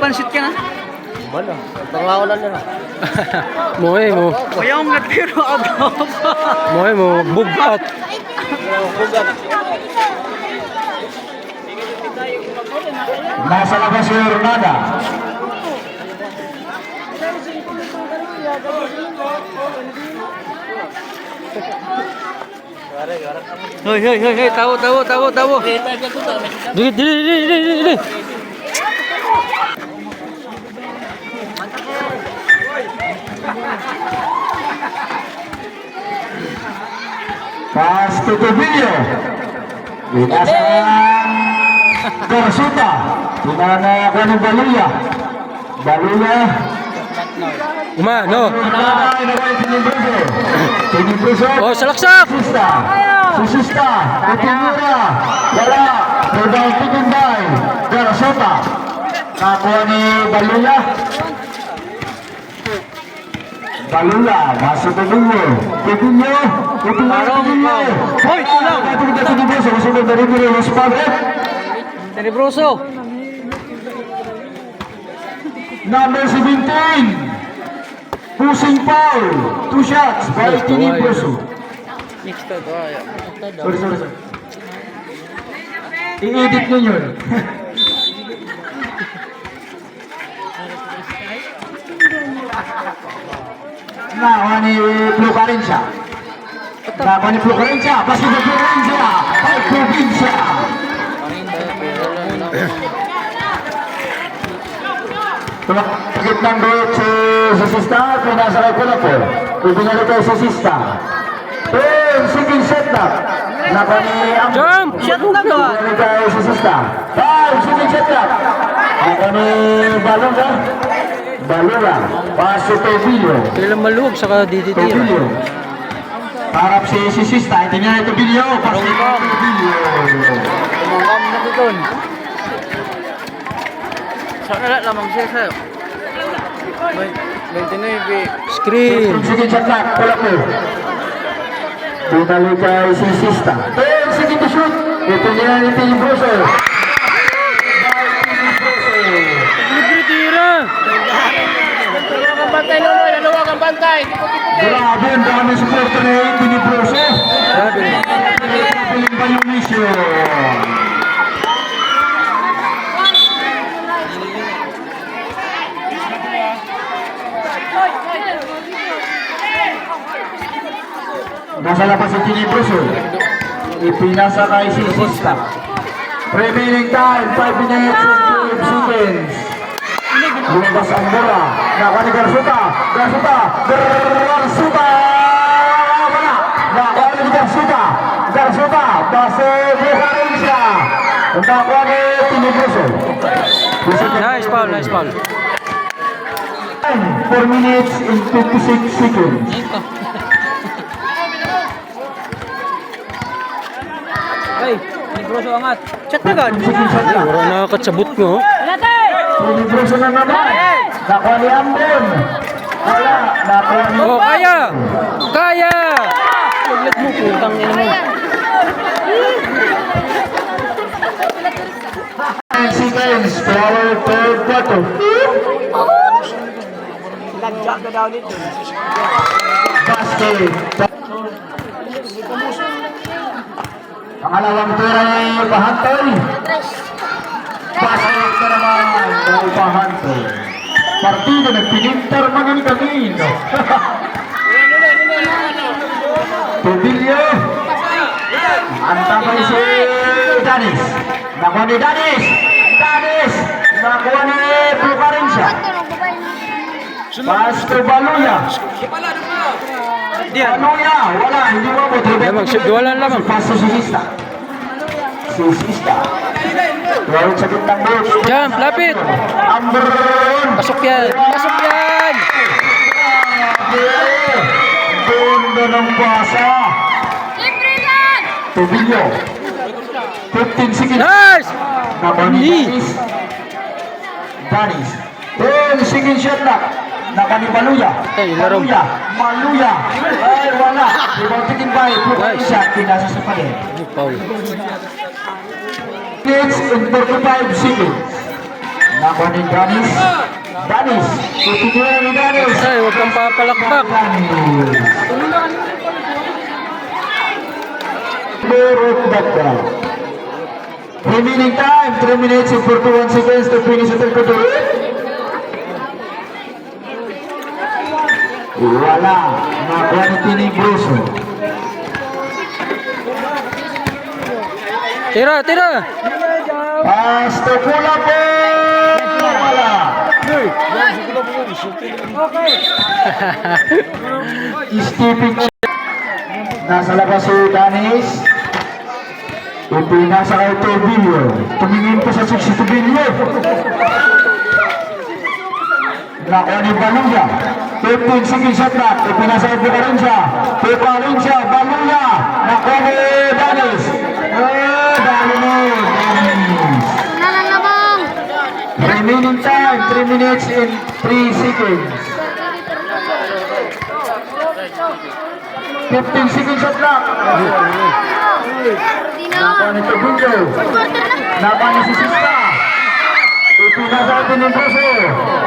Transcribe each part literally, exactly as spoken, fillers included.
Pansit ka na? Wala. Pangawalan na lang. Moy mo. Ayaw nga tiro, Adolf. Moy mo, bugat. Nasa labas si Hernada. Hoy, hoy, hoy, hoy, tawo, tawo, tawo, tawo. Dili, dili, dili, dili, dili. Pass to Tobillo. Pinasa Garasuta. Pinana ko ni Baluya. Baluya. Uma, no. Tinibroso. Oh, salaksak. Sista. Sista. Itinura. Wala. Rebound taken by Garasuta. Nakuha ni Baluya. Baluya, nasa Tobillo. Tobillo. Tobillo. Hoy, kulang. Tinibroso. Number seventeen. Pusing foul. Two shots by Tinibroso. Next to, to, ayan. Sorry, sorry, sorry. I-edit niyo yun. Nakuha ni Florencia. Nakuha ni Florencia. Pass to Florencia. Ay, Provincia. Tumakit ng duwit si Sista. Pinasa kay Kulapo. Ibinalik kay Sista. Ten seconds shot clock. Nakuha ni Am- Jump! Shot clock, oh. Nakuha ni Sista. Five seconds shot clock. Nakuha ni Balula. Balula. Pass to Tobillo. Sila maluwag saka D D T. Tobillo. Harap si, si Sista. Ito niya, Tobillo. Pass to Tobillo. Tumangkam na ito. Sa kala lamang siya sa twenty-nine. Screen. Sige, shot clock. Wala po. Binalik kay si Sista. Ten seconds to shoot. Ito niya ni Tinibroso. Libre tira. Dalawa kang bantay, Lolo. Dalawa kang bantay. Grabe, ang dami supporter ni Tinibroso. Grabe. Galing violation. Nasa labas si Tinibroso. Ipinasa kay si Sista. Remaining time, five minutes and twelve seconds. Lumabas ang bola. Nakuha ni Garsuta. Garsuta. Garsuta. Wala. Nakuha ni Garsuta. Garsuta. Base Bukarencia. Nakuha ni Tinibroso. Nice foul, nice foul. Four minutes and fifty-six seconds. Ay, Tinibroso angat. Shot na gad. Ay, wala na katsabot nga, oh. Tinibroso na naman. Nakuha ni Ambon. Wala. Nakuha ni Oh, kaya. Kaya. Laglag mo, putang ina mo. Nine seconds to our third quarter. Basket. Pangalawang tira ni Pahantoy. Basket na naman kay Pahantoy. Partido nagpinintar man an kanino. Tobillo. Ang tabay si Danis. Nakuha ni Danis. Danis. Nakuha ni Florencia. Pass to Baluya. Baluya. Wala. Hindi umabot. Lamang, si Duwalan lamang. Pass to Sisista. Sisista. Duwalan sa gitnang box. Jump, lapit. Ambon. Pasok yan. Pasok yan. Ganda ng pasa. Tobillo. Fifteen seconds. Nice! Nakuha ni Danis. Danis. Ten seconds shot clock. Nakuha ni Baluya. Ay, larong. Baluya. Baluya. Ay, wala. Rebound taken by Nice. Shot. Pinasa sa pader. Foul. Minutes and forty-five seconds. Nakuha ni Danis. Danis. Tititiran ni Danis. Ay, huwag kang papalakpak. Danis. Burot Dagdag. Remaining time, three minutes and forty-one seconds to finish the third quarter. Wala. Nakuha ni Tinibroso. Tira, tira! Pass to Kulapo! Wala. Stepping. Nasa labas si Danis. Ipinasa kay Tobillo. Tumingin pa sa six si Tobillo. Nakuha ni Baluya. Fifteen seconds shot clock. Ipinasa kay Bukarinsa. Bukarinsa, Baluya. Nakuha ni Danis. Eh, Danis. Danis. Remaining time, three minutes and three seconds. Fifteen seconds shot clock. Nakuha ni Tobillo. Nakuha ni Sisista. Ipinasa kay Tinibroso.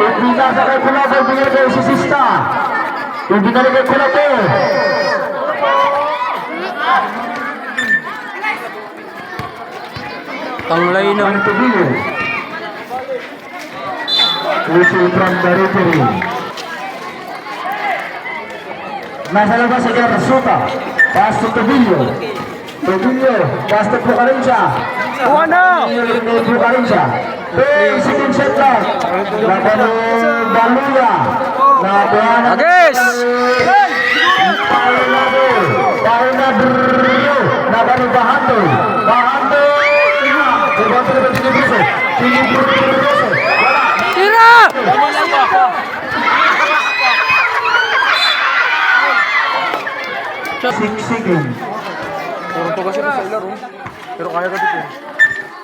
Ipinasa kay Kulapo, binigay kay Sisista. Ibinalik kay Kulapo. Panglay na. Nakuha ni Tobillo. Whistle from the referee. Nasa labas si Garzuta. Pass to Tobillo. Tobillo. Pass to Bukarinsa. Bukarinsa. Ten seconds shot clock. Nakuha ni Baluya. Nakuha na. Agis! Dahil na, dahil na, brrrr. Nakuha ni Bahanto. Bahanto. Bahanto na ba, Tinibroso? Tinibroso. Wala. Tira! Six seconds. Puro pa kasi sa ilaw, oh. Pero kaya ka dito.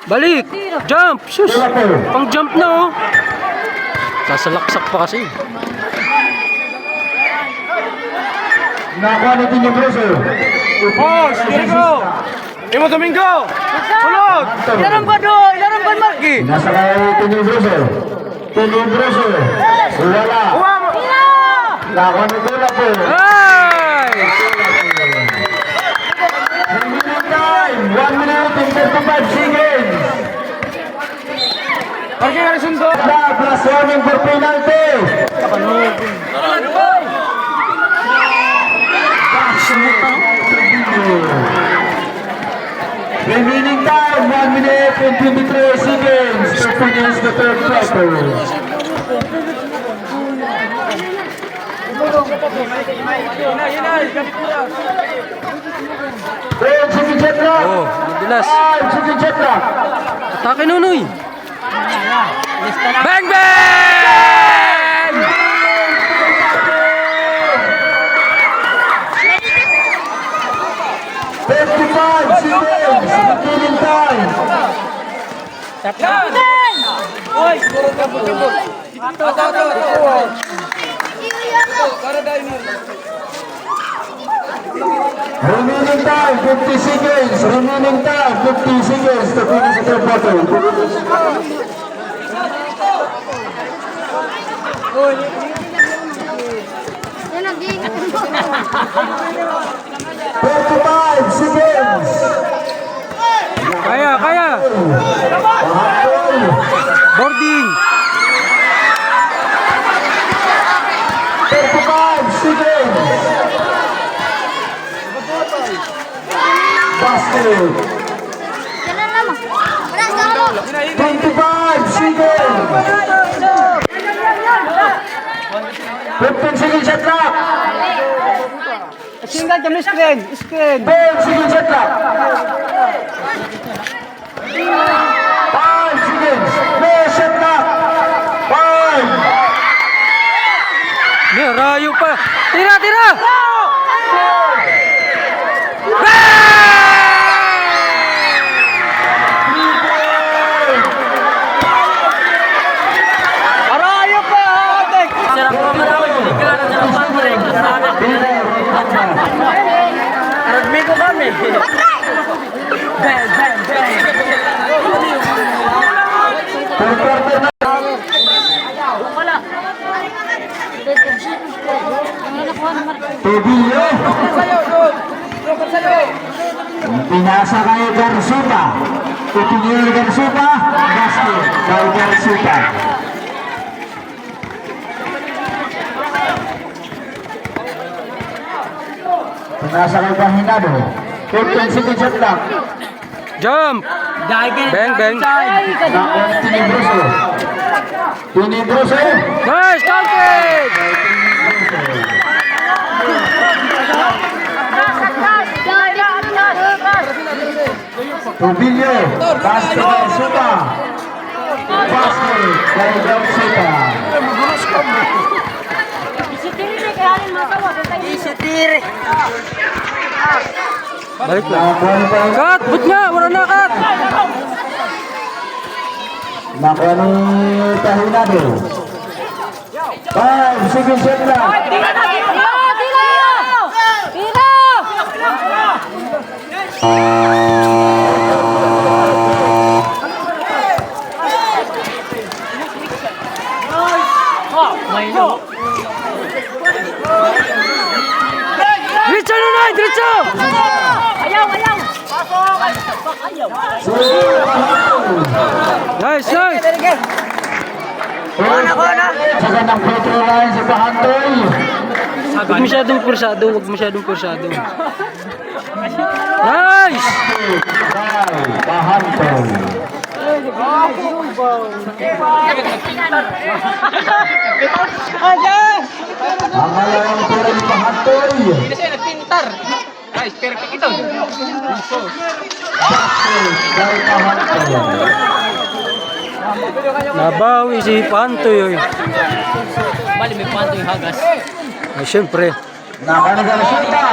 Balik! Jump! Sus! Pang-jump na, oh! Sasalaksak pa kasi. Nakuha ni Tinibroso. Oh, Jericho! Imo Domingo! Sulod! Ilarom ka do! Ilarom ka, Marky! Nasa kay Tinibroso. Tinibroso. Wala. Nakuha ni Kulapo. Ay! Remaining time, one minute and thirty-five seconds. Parking Horizon to. Plus warning for penalty. Remaining time, one minute and twenty-three seconds to finish the third quarter. Ten seconds shot clock. Oh, madulas. Five seconds shot clock. Atake, Nonoy. Bang, bang! Fifty-five seconds, remaining time. Remaining time, fifty seconds. Remaining time, fifty seconds to finish the battle. Forty-five seconds. Kaya, kaya. Boarding. Thirty-five seconds. Basket. Twenty-five seconds. Fifteen seconds shot clock. Single kami screen, screen. Five seconds shot clock. Five seconds. No shot clock. Five. May rayo pa. Tira, tira! Arayo pa, ate! Sarap pa man ako, hindi ka na sarap pa man eh. Nagmiko kami. Bang, bang, bang. Tobillo. Pinasa kay Garsuta. Tobillo, Garsuta. Basket kay Garsuta. Pinasa kay Pahinado. Fifteen seconds shot clock. Jump! Bang, bang. Nakuha ni Tinibroso. Tinibroso. Nice, counted! Tobillo. Pass to Garsuta. Pass to Garsuta. Balik la. Cut! Butnga! Wara na, cut! Nakuha ni Pahinado. Five seconds shot clock. Tira! Tira! Tira! Diretso, Nonoy! Diretso! Ayaw, ayaw! Nice, nice! Kuha na, kuha na! Sa gandang free throw line si Pahantoy. Huwag masyadong pursado, huwag masyadong pursado. Nice! Pahantoy. Ang alam ko rin Pahantoy. Hindi na siya nagpintar. Ay, perfect ito. Basket kay Pahantoy. Nabawi si Pahantoy, oy. Bali, may Pahantoy hagas. Ay, siyempre. Nakuha ni Garsuta.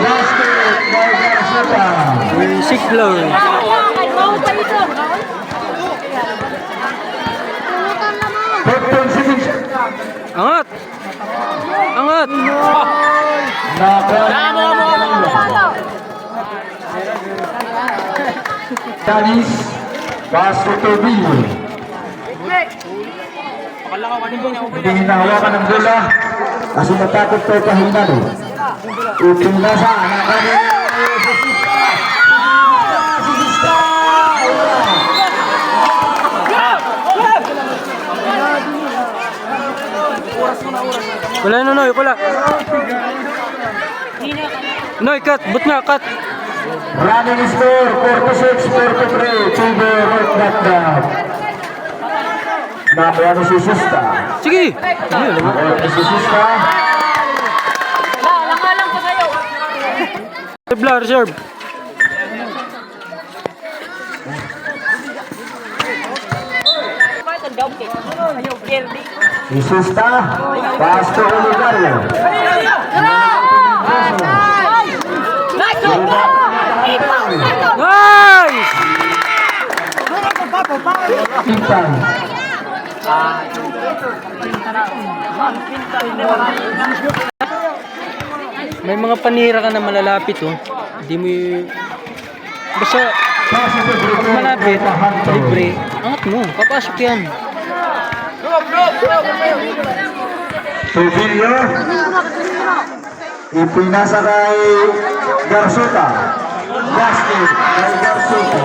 Basket kay Garsuta. Uy, siklo, eh. Fifteen seconds. Angat! Angat! Nakuha ni Danis. Pass to Toby. Hindi hinahawakan ang bola. Kasi natakot pa ito, Pahinado. Ipinasa, nakuha ni Sisista. Sisista! Wala, Nonoy, wala. Noy, cut, butnga, cut. Running score, forty-six forty-three, favor of Dapdap. Nakuha ni Sisista. Sige. Nakuha ni Sisista. Reserve la, reserve. Sisista, pass to Oligario. Nice! Pintay. May mga panira ka na malalapit, oh. Di mo y-, basta malapit, libre. Angat mo, papasok yan. Sudillo. Ipinasa kay Garsuta. Basket kay Garsuta.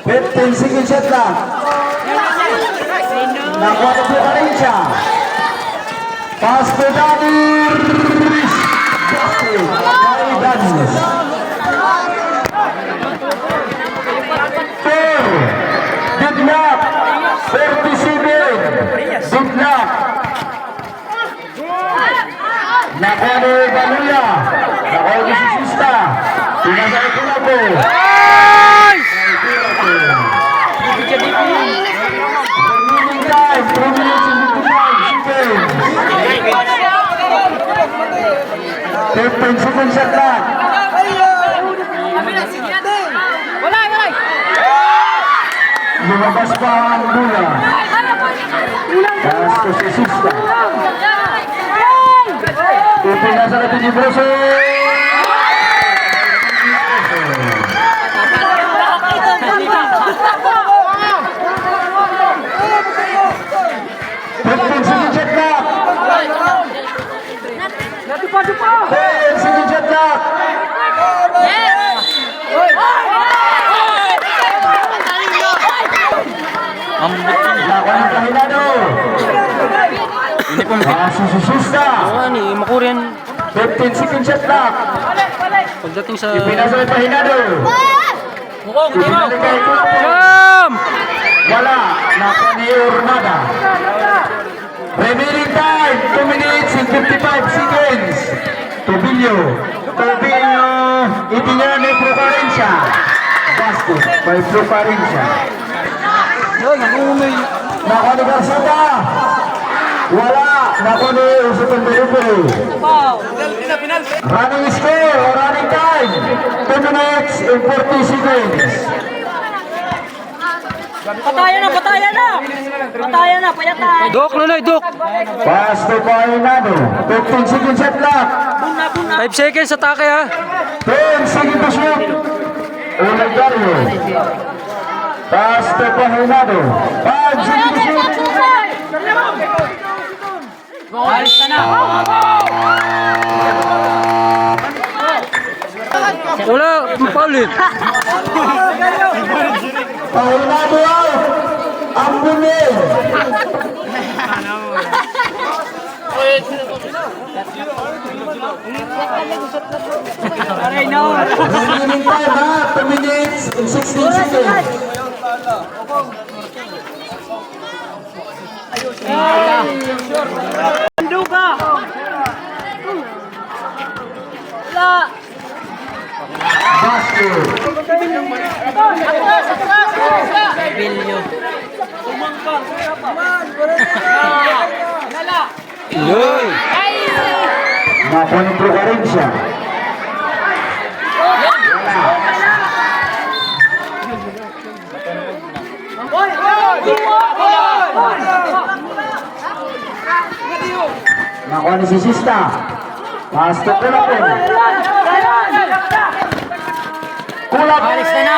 Fifteen seconds shot clock. Nakuha na po Valencia. Pass to Daniel. Basket kay Daniel. Four. Good luck. Forty-seven. Good luck. Nakuha ni Baluya. Nakuha ni Sisista. Pinasa ni Kunapo. Nice! Remaining time, two minutes and fifty-five seconds. Fifteen seconds shot clock. Lumabas pa ang bola. Pass to Sisista. Ipinasa na Tinibroso. Susista. Ano ni, makurin. Fifteen second shot clock. Pagdating sa ipinasa pa Hinado. Mukong, tiro. Ibinalik kay Kulapon. Jam! Wala. Nakuha ni Ormada. Remaining time, two minutes and fifty-five seconds. Tobillo. Tobillo. Ito niya ni Procarencia. Basket by Procarencia. Nakuha ni Garceta. Wala. Nakuha ni Uso Pemberipe. Running score o running time, two minutes and forty seconds. Patayan na, patayan na! Patayan na, payatan! Dok, Nonoy, dok! Pass to Painado. Fifteen seconds shot clock. Five seconds atake, ha? Ten seconds to shoot. Olegario. Pass to Pahinado. Five seconds to shoot. Alis ka na. Wala, paulit. Pahinado out. Ang bunil. Remaining time, ha? Two minutes and sixteen seconds. Duga! Wala! Basket. Bilyo. Yun. Nakuha ni Procarencia. Nakuha ni Susista. Pass to Kulapon. Kulapon! Alis na na.